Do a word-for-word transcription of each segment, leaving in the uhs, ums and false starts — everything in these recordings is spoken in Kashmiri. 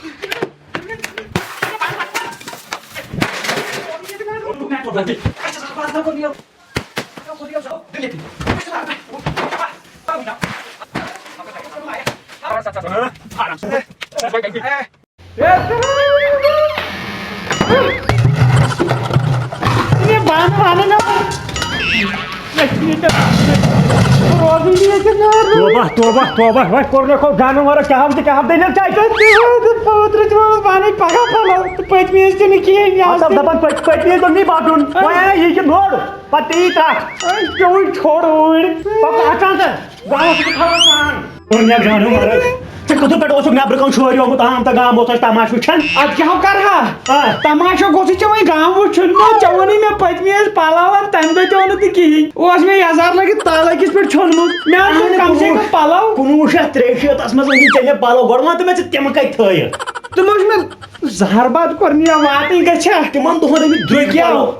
یہِ بانہٕ وانہٕ نہ۔ مےٚ چھُ ییٚتہِ روزُن ییٚتہِ نہٕ۔ توبہ، توبہ، توبہ، وۄنۍ کوٚر مےٚ کھو گانہٕ وانہٕ، کیٛاہ ہاو تہٕ کیٛاہ ہاو دٔلیٖل کیٛاہ چھِ؟ اوترٕ تہِ ووٚنُس پانے پگاہ پھلو تہٕ پٔتمہِ وِزِ تہِ نہٕ کِہیٖنۍ، یہِ حظ مطلب دَپان پٔتۍ، پٔتمہِ وِزِ دوٚپ نَے بَٹُن، وۄنۍ آے یہِ کہِ نوٚر، پَتہٕ پیٚیہِ تَتھ۔ أسۍ پیوٚوُے ژھوٚر اوٗرۍ۔ پَتہٕ اَژان تہٕ گامَس چھُ تھاوان سان۔ کوٚر مےٚ گانہٕ وانہٕ۔ ژےٚ کَتھٕ پٮ۪ٹھ اوسُکھ نٮ۪برٕ کَنہِ شورِ آمُت، عام تہٕ گام اوس اَسہِ تماشہٕ وٕچھان۔ اَدٕ کیٛاہ ہو کَرٕ ہا؟ آ۔ تماشہٕ گوٚژھُے ژےٚ وۄنۍ گام وٕچھُن۔ نہ، ژےٚ ووٚنُے مےٚ پٔتمہِ ٲسۍ پَلو اَن، تَمہِ دۄہ تہِ اوٚنُتھ نہٕ کِہیٖنۍ۔ اوس مےٚ یَزار لٲگِتھ تَلہٕ أکِس پٮ۪ٹھ ژھیوٚنمُت۔ مےٚ حظ اوس اہنہِ کَم سے کُنوُہ، کَم پَلو۔ کُنوُہ شیٚتھ ترٛیہِ شیٖتَس منٛز أنۍ ژےٚ مےٚ پَلو۔ گۄڈٕ وَن تہٕ مےٚ، ژٕ تِم کَتہِ تھٲیِکھ؟ تِم ٲسۍ مےٚ زہر باد کوٚرمُت یا واتٕنۍ گژھِ ہا۔ تِمَن دۄہَن ٲسۍ مٕتۍ درٛوٚگۍ پَلو۔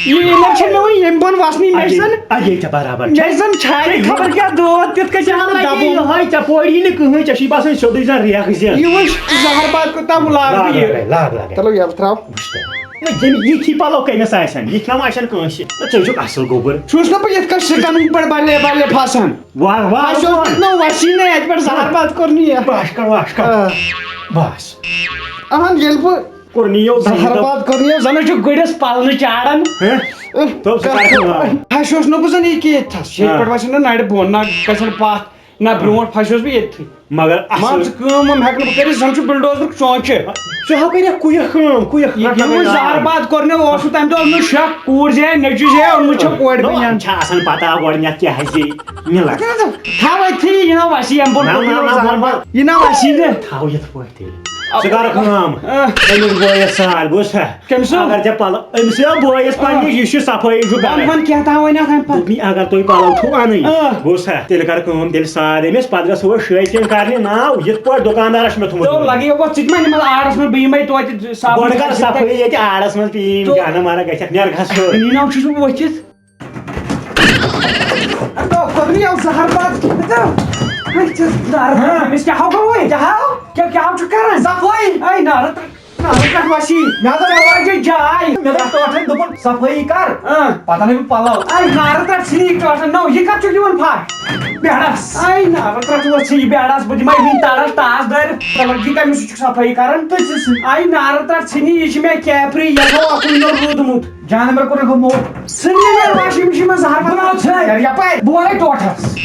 یہِ عمر چھےٚ مےٚ وۄنۍ ییٚمہِ بۄن وَسنٕے، مےٚ اَدے، زَن، اَدے ژےٚ برابر مےٚ چھےٚ۔ زَن چھاتہِ خبر کیٛاہ دود، تِتھ کٔنۍ چھِ وَنان ژےٚ لَگہِ دَبُن۔ یِہوٚے، ژےٚ پورِ یی نہٕ کٕہٕنۍ، ژےٚ چھُے باسان سیوٚدُے زَن ریٚکھ زِ۔ یہِ وٕچھ، زہر باد کوٚت تام لاگ لاگ بہٕ یہِ۔ لَگے، لاگ لَگے۔ چلو یَلہٕ ترٛاو۔ وٕچھ تہٕ۔ نہ، ییٚلہِ یِتھی پَلو کٔمِس آسَن؟ یِتھۍ ما آسَن کٲنٛسہِ؟ نہ، ژٕ چھُکھ اَصٕل گوٚبُر۔ چھُس نہ بہٕ یِتھ کٔنۍ سِکَن پٮ۪ٹھ بَلے بَلے پھَسان۔ وار وار اَسہِ اوس وار۔ دیُتمُت نہ وَسی نَے اَتہِ پٮ۪ٹھ زہر باد کوٚر نہٕ یہِ۔ بَس کَر، بَس کَر۔ آ۔ بَس۔ اَہَن، ییٚلہِ بہٕ کوٚر نِیو زہر باد کوٚر نِیو، زَن چھُ گُرِس پَلنہٕ چاڑان۔ ہہ؟ اہ، تو ژٕ کر کٲم۔ ہَش اوس نہٕ بہٕ زَن یہِ کہِ ییٚتہِ تھَس۔ ییٚتہِ ہاں۔ پٮ۪ٹھ وَسہِ نہٕ نَرِ بۄن، نہ گژھن پَتھ، نہ برونٛٹھ، پھَش اوس بہٕ ییٚتھی۔ مگر اَصٕل۔ مان ژٕ کٲم وٲم ہٮ۪کہٕ نہٕ بہٕ کٔرِتھ، زَن چھُ بِلڈوزرُک چونچہِ۔ ژٕ ہا کَرٮ۪کھ کُیہِ کٲم، کُیہِ یہِ، یِمو زہر باد کوٚر نہٕ، اوس نہٕ تَمہِ دۄہ اوس نہٕ شک، کوٗر زِ نیٚچوٗ زِ اوٚنمُت چھےٚ کورِ نو، بَنیٛان۔ چھِ آسان پَتہ گۄڈٕنٮ۪تھ کیٛاہ زِ مِلان۔ تھاو أتھی، یہِ نہ وَسی اَمہِ برونٛٹھ نہ، کوٚر نہ، یِمو نہ، زہر نہ، باد۔ نہ۔ یہِ نہ وَسی نہٕ۔ تھاو یِتھ پٲٹھۍ۔ ژٕ کر کٲم۔ آ۔ أمِس بٲیِس سال، بوٗزتھا؟ کٔمۍ سُنٛد؟ اگر ژےٚ پلو، أمِس یا بٲیِس آ۔ پننِس، یہِ چھُ صفٲیی چھُ وَن، کران۔ وَن کینٛہہ تام وَنہِ اَتھ اَمہِ پتہٕ۔ دوٚپمَے، اگر تُہۍ پلو چھُو اَنٕنۍ، آ۔ بوٗزتھا؟ تیٚلہِ کر کٲم، تیٚلہِ سار أمِس، پتہٕ گژھو أسۍ شٲدۍ سیُن کرنہِ۔ ناو یِتھ پٲٹھۍ دُکاندارَس چھُ مےٚ تھوٚمُت تو ووٚنمُت۔ لگے یوت ژٕ تہِ ما نِمَکھ آرڈَس منٛز، بہٕ یِمَے توتہِ صابن گۄڈٕ کر چھُ صفٲیی ییٚتہِ آرڈَس منٛز، پیٖم تو جانہٕ مارا گژھٮ۪کھ، نیر گژھ۔ نِناو چھُس بہٕ ؤتھِتھ۔ اَتھ آو خۄدرٕے آو زہر باد کھٮ۪تھ۔ أمِس کیٛاہ ہاو گوٚوُے؟ کیٛاہ ہاو؟ کیٛاہ، کیٛاہ ہاو چھُ کران؟ صفٲیی۔ اَے نارٕ ترٛ-، نارٕ ترٛٹھ وَسی۔ مےٚ دوٚپ، مےٚ وٲج یہِ جاے۔ مےٚ دوٚپ ٹوٹھن، دوٚپُن، صفٲیی کر۔ اۭں۔ پَتہٕ اَنَے بہٕ پَلو۔ اَے نارٕ ترٛٹھ ژھٕنی ٹوٹھن۔ نو، یہِ کَتھ چھُکھ دِوان پھَش؟ بیڈَس۔ اَے نارٕ ترٛٹھ وَسی بیڈَس۔ بہٕ دِمَے وٕنہِ تَرَس ٹاس دٲرِتھ۔ مطلب، یہِ کَمہِ سۭتۍ چھُکھ صفٲیی کران؟ تٔژٕ سۭتۍ۔ اَے نارٕ ترٛٹھ ژھٕنی، یہِ چھِ مےٚ کیپری، یَتھ اوکُن یور روٗدمُت۔ جانور کوٚرُکھ موٚٹ۔ ژھٕن یہِ مےٚ واشنگ مشین منٛز زہر بناو ژھٕن۔ یپٲرۍ۔ بہٕ وَنے ٹوٹھس۔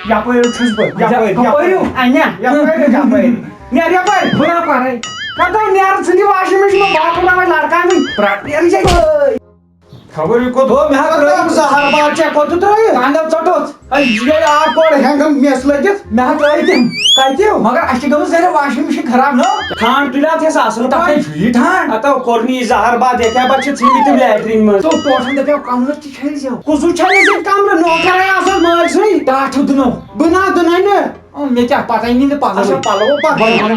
یپٲرۍ چھُس بہٕ۔ یپٲرۍ، کپٲرۍ؟ یپٲرۍ۔ اَنیا۔ یپٲرۍ، یپٲرۍ۔ نیر یپٲرۍ۔ بہٕ نہ پَرے۔ نہ تہٕ نیر ژھٕن یہِ واشنگ مشین منٛز، بہٕ ہا تُلہٕ وۄنۍ لڑکہٕ اَنٕنۍ۔ پرٛ-، نیر یہِ جاے۔ خبر یہِ کوٚت ہوو، مےٚ ہا ترٛٲو زہر باد، ژےٚ کوٚت ترٛٲیِتھ؟ کانٛدم ژوٚٹُتھ۔ أسۍ گٔے آب کورٕ ہٮ۪نٛگن میٚژ لٔگِتھ۔ مےٚ ہا ترٛٲے تِم۔ کَتہِ؟ مگر اَسہِ چھِ گٔمٕژ ذرا واشنگ مشین خراب، نو۔ ٹھانٛڈ تُلہِ اَتھ یَس اَصٕل پٲٹھۍ۔ چھُ یہِ ٹھانٛڈ؟ ہتو کوٚر نہٕ یہِ زہر باد، ییٚتہِ ہا پتہٕ چھِ ژھٕنمٕتۍ تِم لیٹرین منٛز۔ تو ٹوٹھن دَپیو کمرٕ تہِ چھٔلۍ زیو۔ کُس چھُ چھٔلِتھ ییٚتہِ کمرٕ؟ نوکر ہے آسان مٲلۍ سٕے۔ ٹاٹھ دُنو۔ بہٕ نا دُنَے نہٕ۔ او، مےٚ کیٛاہ پتہ، یہِ نہٕ پَلو۔ اچھا، پَلو پَلو۔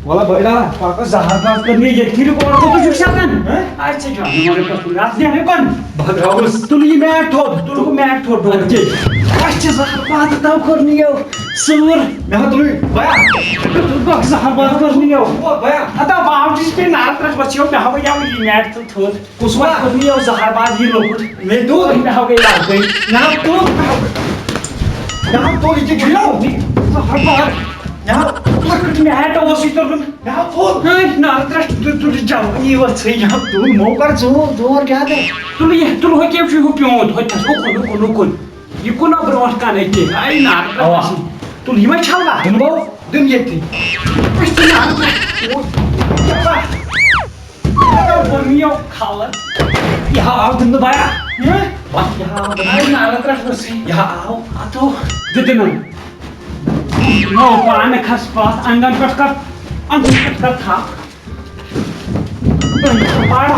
وَلہٕ بٔڑا، پَکھ زَہر پَتھ کٔر مےٚ ییٚتھی رِکارڈ کوٚت چھُکھ سَتَن؟ ہہ؟ اَسہِ چھِ جان، یِمَن رِکارڈ کُن رَس دِنہٕ کَن۔ بہٕ درٛاوُس۔ تُلہٕ یہِ میٹ تھوٚد، تُلہٕ ہُہ میٹ تھوٚد، ڈوٗر۔ اَدٕ کیٛاہ؟ اَسہِ چھِ زَہر پَتھ تَو کٔر مےٚ یَو سۭر۔ مےٚ ہا تُلٕے، بیا۔ تُل بَکھ زَہر پَتھ کٔر مےٚ یَو۔ او، بیا۔ اَدا باو چھُس پے نارٕ ترٛٹھ بَچیو، مےٚ ہاوے یَو یہِ میٹ تہٕ تھوٚد۔ کُس وَتھ کٔر مےٚ یَو زَہر پَتھ یہِ لۄکُٹ؟ مےٚ دوٚپ۔ مےٚ ہاوے لَڑکَے۔ مےٚ ہا تُل۔ مےٚ ہا تُل یہِ کیٛاہ چھُ؟ زَہر پَتھ۔ مےٚ ہا لۄکُٹ میٹ اوس یہِ تُلُن۔ مےٚ ہا تُل۔ ہے، نارٕ ترٛٹھ، تُل، تُل، جوٲنی ؤژھٕے، یہِ ہا تُل۔ مو کر ژوٗر، ژوٗر کیٛاہ گٔے؟ تُل یہِ، تُل ہُہ کیٛاہ چھُ ہُہ پیوٗنٛت، ہُتہِ تھَس، اُکُن، اُکُن، اُکُن۔ یہِ کُنا برونٛٹھ کَنَے تہِ؟ ہے، نارٕ ترٛٹھ اَوا۔ ؤژھٕے۔ تُل، یہِ ما چھَلکھ؟ دِمہٕ بہٕ، دِمہٕ ییٚتھی۔ أسۍ چھِ نارٕ ترٛٹھ۔ اوے، یَپا۔ یَپا، کوٚر مےٚ یَو کھَلہٕ۔ یہِ ہا آو دِنہٕ بَیا۔ ہہ؟ بَس، یہِ ہا آو دِنہٕ۔ ہے، نارٕ ترٛٹھ ؤژھٕے۔ یہِ ہا آو۔ اَتھو۔ دیُت دِنہٕ۔ نو پانہٕ کھس پتھ، انگن پٮ۪ٹھ کر، انگن پٮ۪ٹھ کر تھپھ۔ پڑا۔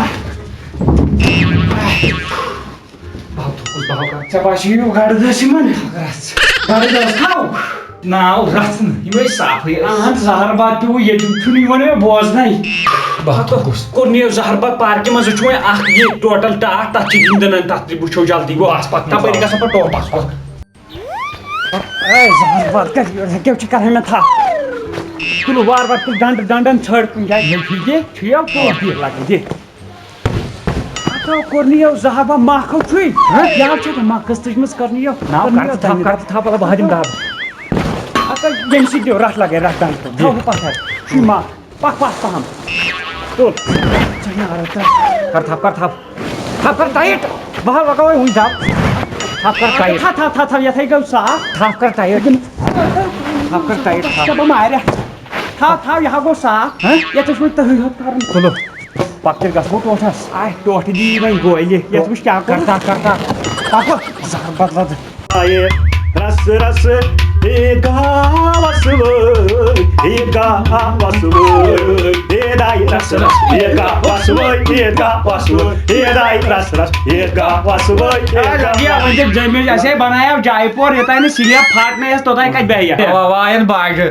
بہٕ تھوٚکُس، بہٕ کر۔ ژےٚ باسیو یہِ گرٕ دٔسۍ یِمن؟ رژھ۔ گرٕ دٔس تھاو۔ ناو رژھ نہٕ، یِم ٲسۍ صافٕے۔ اہن، زہر باد پیوٚو ییٚتہِ، چھُنہٕ یِوان مےٚ بوزنَے۔ بہٕ تھوٚکُس۔ کوٚر نہٕ یہِ زہر باد پارکہِ منٛز، وٕچھ وۄنۍ اکھ یہِ ٹوٹل ٹاٹھ، تتھ چھِ گِنٛدان، تتھ تہِ وٕچھو جلدی، گوٚو آس پتہٕ تپٲری گژھان پتہٕ ٹوپس کُن۔ اے زہر باد کتہِ یورٕ ہیٚکیو چہِ کران مےٚ تھپھ؟ تُلو وار وار، تُل ڈنڈٕ، ڈنڈن ژھٲڑ کُنہِ جایہِ۔ مےٚ چھُے دِ۔ چھُ یو کوٗت دِ؟ لگان دِ۔ ہتو کوٚر نہٕ یو زہر، بہٕ مکھ چھُے۔ ہہ؟ یہِ حظ چھُ مکھس تُجمٕژ کٔرنہٕ یو۔ نا، کٔرنہٕ کر یو ژٕ تھپھ، دنہِ۔ کر ژٕ تھپھ، وَلہٕ بہٕ ہا دِمہٕ دب۔ ہتو ییٚمہِ سۭتۍ دِیو رٹھ لگے، رٹھ ڈنڈٕ۔ دِ۔ تھاو ہُہ پتھر۔ چھُے مکھ۔ پکھ پتھ پہم۔ تُل۔ ژٕ نار ژٕ۔ کر تھپھ، کر تھپھ۔ تھپھ کر ٹایٹ۔ بہٕ ہا لگاوے وُنہِ دب۔ تھپھ کر ٹایٹ۔ تھا، تھا، تھا، تھا، یتھے گوٚو صاف۔ تھپھ کر ٹایٹ۔ تھپھ کر ٹایٹ، تھپھ۔ ژےٚ بہٕ ماریا۔ تھاو، تھاو، یہِ ہا گوٚو صاف۔ ہہ؟ یتھ اوس وۄنۍ تٔہٕے ہوت کرُن۔ تُلو۔ پتہٕ تیٚلہِ گژھٕ بہٕ ٹوٹھس۔ آے، ٹوٹھ دی وۄنۍ گولی۔ یتھ وٕچھ کیٛاہ کوٚر۔ کر تھپھ، کر تھپھ۔ تھپھ کر۔ زہر بدلہٕ۔ آیہِ رس رس عیٖد گاہ وسوٲے، عیٖد گاہ وسوٲے، عیٖد آیہِ رس رس عیٖد گاہ وسوٲے، عیٖد گاہ وسوٲے، عیٖد آیہِ رس رس عیٖد گاہ وسوٲے، عیٖد گاہ۔ لگیا وۄنۍ چھِ جمِل اَسے بنایو جایہِ پور، یوٚتانۍ نہٕ سلیب پھاٹنَے اَسہِ، توٚتانۍ کَتہِ بیٚہہِ یہِ؟ اَوا، اَوا، یَتھ باجہِ۔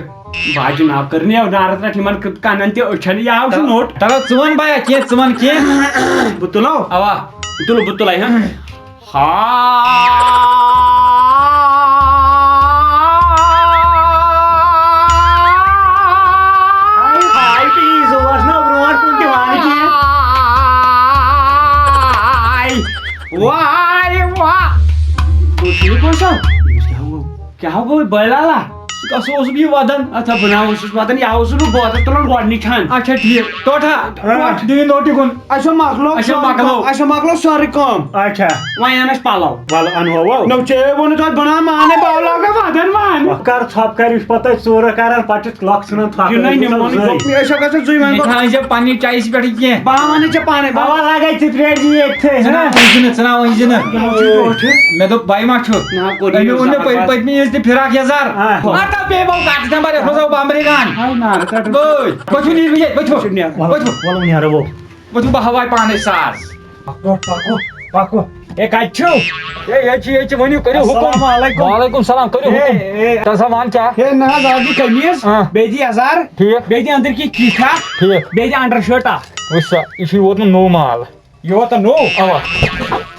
باجہِ ناو کٔرنٕے یو نارَس رَٹھ یِمَن کَنَن تہِ أچھَن، یہِ آو سُہ نوٚٹ۔ تَلہٕ ژٕ وَن بایا کینٛہہ، ژٕ وَن کینٛہہ۔ بہٕ تُلو؟ اَوا۔ بہٕ تُلہٕ، بہٕ تُلَے، ہاں۔ ہاے، ہاے، please، اوس نہٕ برونٛٹھ کُن تہِ وَنہٕ کینٛہہ۔ واے، واے، واے۔ گوٚو ٹھیٖک اوسا؟ أمِس کیٛاہ گوٚو؟ کیٛاہ گوٚو، بٔلۍ لالا؟ ژٕ کَس اوسُکھ یہِ وَدان؟ اَتھا، بہٕ نا اوسُس وَدان، یہِ ہا اوسُس بہٕ بوتَل تُلان گۄڈٕنِچ ہَن۔ اچھا، ٹھیٖک۔ ٹوٹھا، ہاں۔ ٹوٹھ، دِیِو نوٹہِ کُن۔ اچھا، مۄکلو اچھا، سورُے مۄکلو۔ کٲم، اچھا، مۄکلو سورُے کٲم۔ اچھا۔ وۄنۍ اَن اَسہِ پَلو۔ وَلہٕ اَنہوو۔ نو، ژےٚ ووٚنُتھ اَتھ بَناو مانے، بہٕ آو لاگان وَدَن مانے۔ وۄنۍ کَر ژھۄپہٕ کَرِ، یُس پَتہٕ أسۍ ژوٗرٕ کَران، پَتہٕ چھِ لَکھ ژھٕنان ژھۄپہٕ یہِ نَے کٔرِتھ نِمون گوٚو۔ یہِ۔ أسۍ ہا گژھو زٕے وۄنۍ یہِ گوٚو۔ تھاوٕنۍ ژےٚ پننہِ چایہِ سۭتۍ پٮ۪ٹھٕے کینٛہہ۔ بہٕ ہا وَنَے ژےٚ پانَے، بہٕ ہا اَوا، لاگَے ژٕ ترٛیش یہِ ییٚتہِ تھٕے، ژٕ نا ہہ؟ أنۍ زِ نہٕ، ژٕ نا أنۍ زِ نہٕ۔ یہِ چھُ ٹوٹھ۔ مےٚ دوٚپ، بہٕ ما چھُ؟ نہ، کوٚر أمۍ یہِ اوٚن مےٚ زبردست۔ پٔتۍ، پٔتمہِ عیٖذ تہِ فراک یَزار۔ آ۔ مطلب، بیٚیہِ بَو کَتھ، ژٕ چھَکھ بَرٕ یَتھ منٛز آو بَمبرِ گان۔ ہاے نارٕ، ژَٹُن۔ بٲے، پٔتھِو نیٖرِو ییٚتہِ، پٔتھِو۔ پٔتھِو نیرو۔ وَلہٕ، پٔتھِو۔ وَلہٕ نیرو۔ پٔتھِو، بہٕ ہاوایہِ پانَے ساز۔ پَکو، پَکو، پَکو۔ ہے، کَتہِ چھِو؟ ہے، ییٚتہِ چھِ، ییٚتہِ چھِ، ؤنِو، کٔرِو حُکُم۔ السلام علیکم۔ وعلیکم السلام، کٔرِو ہے، حُکُم۔ ہے۔ تَلہٕ سا وَن کیٛاہ؟ ہے، نہ حظ، اَکھ دِ قمیٖض، آ۔ بیٚیہِ دِ یَزار، ٹھیٖک۔ بیٚیہِ دِ أنٛدٕرۍ کِنۍ کیٖٹھا، ٹھیٖک۔ بیٚیہِ دِ undershirt اَکھ۔ وٕچھ سا، یہِ چھُ ووتمُت نوٚو مال۔ یہِ ووت نوٚو؟ اَوا۔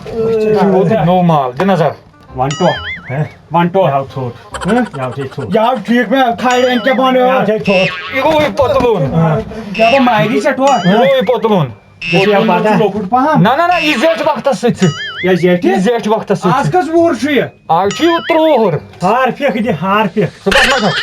یہِ چھُ ووتمُت نوٚو مال، دِ نظر۔ وَن ٹوٹھ۔ ہہ؟ وَن ٹوٹھ۔ یہِ آو ژھوٚٹ۔ ہہ؟ یہِ آو ژےٚ ژھوٚٹ۔ یہِ آو ٹھیٖک، مےٚ کھالہِ أمۍ کیٛاہ بَنٲو؟ یہِ آو ژےٚ ژھوٚٹ۔ یہِ گوٚو یہِ پوٚتلوٗن۔ ہہ۔ کیٛاہ گوٚو، مایری ژےٚ ٹوٹھ؟ یہِ گوٚو یہِ پوٚتلوٗن۔ یہِ چھُ یہِ پوٚتلوٗن پَتھر۔ چھُ لۄکُٹ پَہَم۔ نہ، نہ، نہ، یہِ زیچھ وقتَس سۭتۍ سۭتۍ۔ یہِ زیٹھِ؟ یہِ زیچھ وقتَس سۭتۍ آز سۭتۍ۔ کٔژ وُہُر چھُ یہِ؟ آز چھُ یہِ ترٛوٚوُہ وُہُر۔ ہار پھیٚکھ دِ، ہار پھیٚکھ۔ صُبحَس ما چھَکھ؟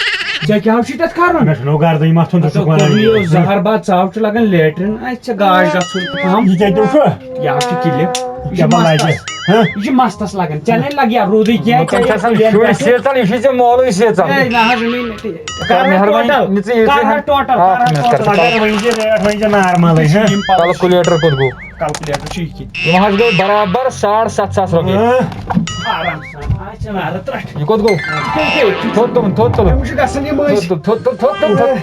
ژےٚ کیٛاہ چھُے تَتھ کَرُن؟ مےٚ چھُنہٕ گَردَن، یہِ مَتھُن، ژٕ ہَتو چھُکھ وَنان کوٚر یہِ یہِ۔ زَہر بَد، ژاو چھُ لَگان لیٹرِن، اَسہِ چھِ گاش گژھُن پَہَم۔ یہِ کیٛاہ دیُتھ؟ یہِ حظ چھُ کِلِک۔ یہِ چھُ کیٛاہ بَنایہِ مَستَس۔ ژےٚ؟ ہہ؟ یہِ چھُ مَستَس لَگان۔ ژےٚ نَے لَگہِ یا روٗدٕے کینٛہہ، مطلب، ژےٚ چھِ چھِ آسان کِلِک شُرۍ پٮ۪ٹھٕ۔ سیٖژَل، یہِ چھُے ژےٚ مولوی سیٖژَل۔ ہے، نہ حظ، مےٚ نہٕ۔ کَر کَرٕ مہربٲنی، ٹوٹل۔ نِژٕ یہِ کَر ژےٚ ٹوٹل، اَکھ کَر مِنٹ کَر ٹوٹل۔ ژٕ۔ اگر وۄنۍ یہِ ریٹ وۄنۍ یہِ نارمَلٕے، ہہ؟ یِم پَلو۔ کیلکولیٹر کوٚت گوٚو؟ کیلکولیٹر چھُ یہِ کہِ۔ یِم حظ گٔے برابر ساڑ ستھ ساس رۄپیہِ۔ ہہ؟ آرام سان۔ آ، ژٕ نارٕ ترٛٹھ۔ یہِ کوٚت گوٚو؟ تھوٚد تُلُن، تھوٚد تُلُن۔ أمِس چھُ گژھان یِم أسۍ۔ تھوٚد تُل، تھوٚد تُل، تھوٚد تُل، تھوٚد۔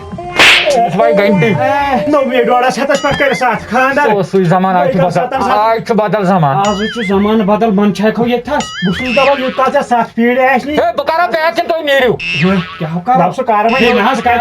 یہِ چھُ وۄنۍ گھنٹی۔ اے، نوٚوُے ڈۄڈَس ہَتَس پٮ۪ٹھ کٔرِتھ اَتھ خانٛدر۔ سُہ اوس سُے زمانہٕ، آز چھُ بدل۔ آز چھُ بدل زمانہٕ۔ آزٕے چھُ زمانہٕ بدل، من چھا کھو ییٚتہِ تھَس؟ بہٕ چھُس دَپان، یوٗتاہ ژےٚ سَتھ پیٖرِ آسہِ نی۔ ہے، بہٕ کَرا پیک کِنہٕ تُہۍ نیٖرِو؟ کیٛاہ کَرو؟ دَپ سُہ کَر وۄنۍ، ہے، نہ حظ، کَر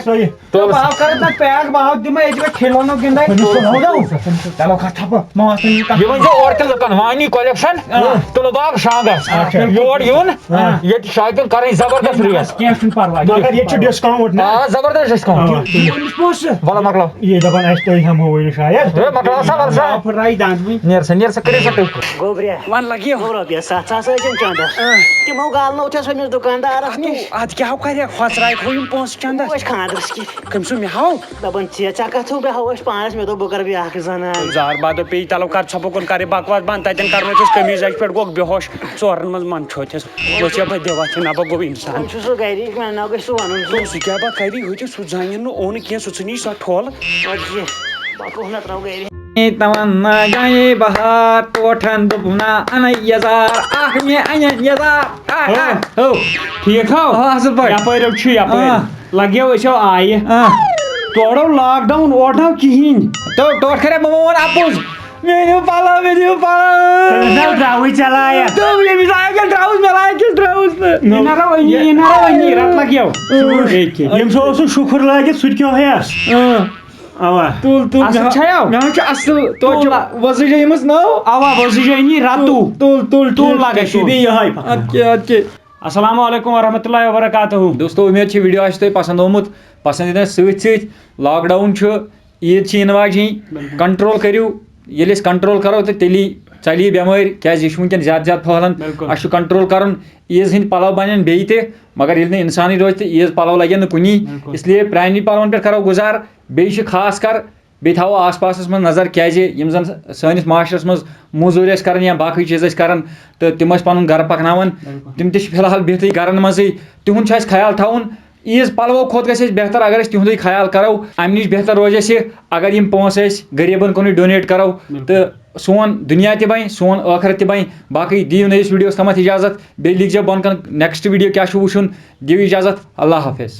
وۄنۍ۔ تُل۔ بہٕ ہاو کَرٕ تَتھ پیک، بہٕ ہاو دِمے أتی پٮ۪ٹھ کھِلونو گِنٛدے۔ تٔمِس چھُ لَگان۔ چلو کَتھ تھَپھ، مان ژٕ یہِ کَتھ۔ یہِ ؤنۍ زیو اورٕ تہِ لُکَن، وانی کۄلٮ۪کشَن، آ۔ تُلہٕ باغ شانٛگَس۔ آ۔ یور یُن، آ۔ ییٚتہِ shopping کَرٕنۍ زبردست ریٹ۔ کینٛہہ چھُنہٕ پَرواے۔ مگر ییٚتہِ چھُ discount نا؟ آ، زبردست discount۔ آ۔ أمِس پونٛسہٕ۔ وَلہٕ مۄکلاو۔ یہِ دَپان اَسہِ تُہۍ ہٮ۪مو وۄنۍ شاید۔ ہے، مۄکلاو سا، وَلہٕ سا۔ آ، پھٕٹرایہِ دَنٛد وۄنۍ۔ نیر سا، نیر سا، کٔرِو سا تُہۍ۔ گوٚو برٛا۔ وَن لَگہِ یہِ۔ گوٚو رۄپیَس سَتھ ساس ٲسِم چَندَس۔ آ۔ تِمو گالنوو تھَس أمِس دُکاندارَس نِش۔ اَدٕ کیٛاہ ہو کَرِ، ہۄژرایہِ تھوٚو یِم پونٛسہٕ چَندَس۔ أسۍ خانٛدرَس کِتھ۔ کٔمۍ سُنٛد مےٚ ہاو؟ دَپان، ژےٚ، ژےٚ کَتھ ہو مےٚ ہاو أسۍ پانَس، مےٚ دوٚپ، بہٕ کَرٕ بیٛاکھ زَنان۔ زار بادو پیٚیہِ تَلو کَر ژھۄپہٕ کُن کَرٕ بکواس بنٛد، تَتٮ۪ن کَرنو أسۍ قمیٖض اَکہِ پٮ۪ٹھ گوٚو بے ہوش، ژورَن منٛز منٛد چھوتھِس۔ وۄنۍ چھا بہٕ دِوان تہِ نہ بہٕ گوٚو اِنسان۔ وۄنۍ چھُ سُہ گَری، مےٚ نہ گژھِ سُہ وَنُن۔ سُہ کیٛاہ بہٕ کَرِ، ہُتہِ سُہ زانہِ نہٕ، اوٚن کینٛہہ، سُہ ژھٕنی سۄ ٹھۄل۔ اَدٕ کیٛاہ، بَتہٕ اوس نہ ترٛاو گَرِ۔ تَمنا گٔیے بہار، ٹوٹھن دوٚپُن، اَنَے یَزار، اَکھ مےٚ اَنَے یَزار، اَکھ، ہو، اَکھ۔ ہو، ٹھیٖک ہو؟ آ، اَصٕل پٲٹھۍ۔ یَپٲرۍ ہو چھُ، یَپٲرۍ۔ آ۔ لگیو أسۍ آیہِ۔ آ۔ تورٕ آو lockdown، اورٕ نہٕ آو کِہیٖنۍ۔ تو ٹوٹھ کھرے بہٕ ووٚن اَپُز۔ مےٚ أنِو پَلو، مےٚ دِیِو پَلو۔ تٔمِس نہ درٛاوٕے ژےٚ لایق۔ تہٕ ییٚمِس لایق چھےٚ درٛاوٕز، مےٚ لایق چھےٚ درٛاوٕز نہٕ۔ نہ۔ یہِ نہ رَوٲنی، یہِ نہ رَوٲنی، رَٹ لَگیو۔ سُہ ییٚکہِ۔ ییٚمۍ سُہ اوس سُہ شُکُر لٲگِتھ، سُہ تہِ کھیوٚو ہیَس۔ اۭں۔ اَوا۔ تُل، تُل، اَصٕل مےٚ ہا-، چھَیو؟ مےٚ حظ چھُ اَصٕل، توتہِ تُل۔ چھُ وۄزٕج أنۍمٕژ نٔو۔ اَوا، وۄزٕج أنی رَتُو۔ تُل، تُل، تُل، تُل ٹھیٖک، لَگَے ٹھیٖک، تُل۔ بیٚیہِ یِہوٚے پَکھ۔ اَدٕ کیٛاہ، اَدٕ کیٛاہ۔ السلام علیکم ورحمۃ اللہ وبرکاتہ۔ دوستو، امید چھِ ویڈیو آسہِ تۄہہِ پسند آمُت۔ پسندیدہ سۭتۍ سۭتۍ لاک ڈاوُن چھُ، عیٖد چھِ یِنہٕ واجِنۍ۔ بِلکُل۔ کنٹرول کٔرِو، ییٚلہِ أسۍ کنٹرول کرو تہٕ تیٚلی ژَلہِ یہِ بٮ۪مٲرۍ، کیازِ یہِ چھُ وٕنکیٚن زیادٕ زیادٕ پھٔہلان۔ بِلکُل۔ اَسہِ چھُ کنٹرول کرُن۔ عیٖز ہٕنٛدۍ پَلو بَنن بیٚیہِ تہِ، مگر ییٚلہِ نہٕ اِنسانٕے روزِ تہٕ عیٖز پَلو لَگن نہٕ کُنی۔ بِلکُل۔ اس لیے پرٛانہِ پَلوَن پٮ۪ٹھ کرو گُزار۔ بیٚیہِ چھِ خاص کر بیٚیہِ تھاوو آس پاسَس منٛز نظر، کیازِ یِم زَن سٲنِس معاشرَس منٛز موٚزوٗرۍ ٲسۍ کران یا باقٕے چیٖز ٲسۍ کران تہٕ تِم ٲسۍ پَنُن گرٕ پَکناوان، بِلکُل۔ تِم تہِ چھِ فی الحال بِہتٕے گرَن منٛزٕے۔ تِہُنٛد چھُ اَسہِ خیال تھاوُن۔ عیٖز پَلوَو کھۄتہٕ گژھِ اَسہِ بہتر اگر أسۍ تِہُنٛدُے خیال کرو۔ اَمہِ نِش بہتر روزِ اَسہِ اگر یِم پونٛسہٕ أسۍ غریٖبَن کُنُے ڈونیٹ کرو۔ بِلکُل۔ تہٕ سون دُنیا تہِ بَنہِ، سون ٲخرت تہِ بَنہِ۔ باقٕے دِیِو نٔیِس ویڈیوَس تامَتھ اِجازت۔ بیٚیہِ لیکھزیو بۄن کَن نیکسٹ ویڈیو کیٛاہ چھُ وٕچھُن۔ دِیِو اِجازت۔ اللہ حافظ۔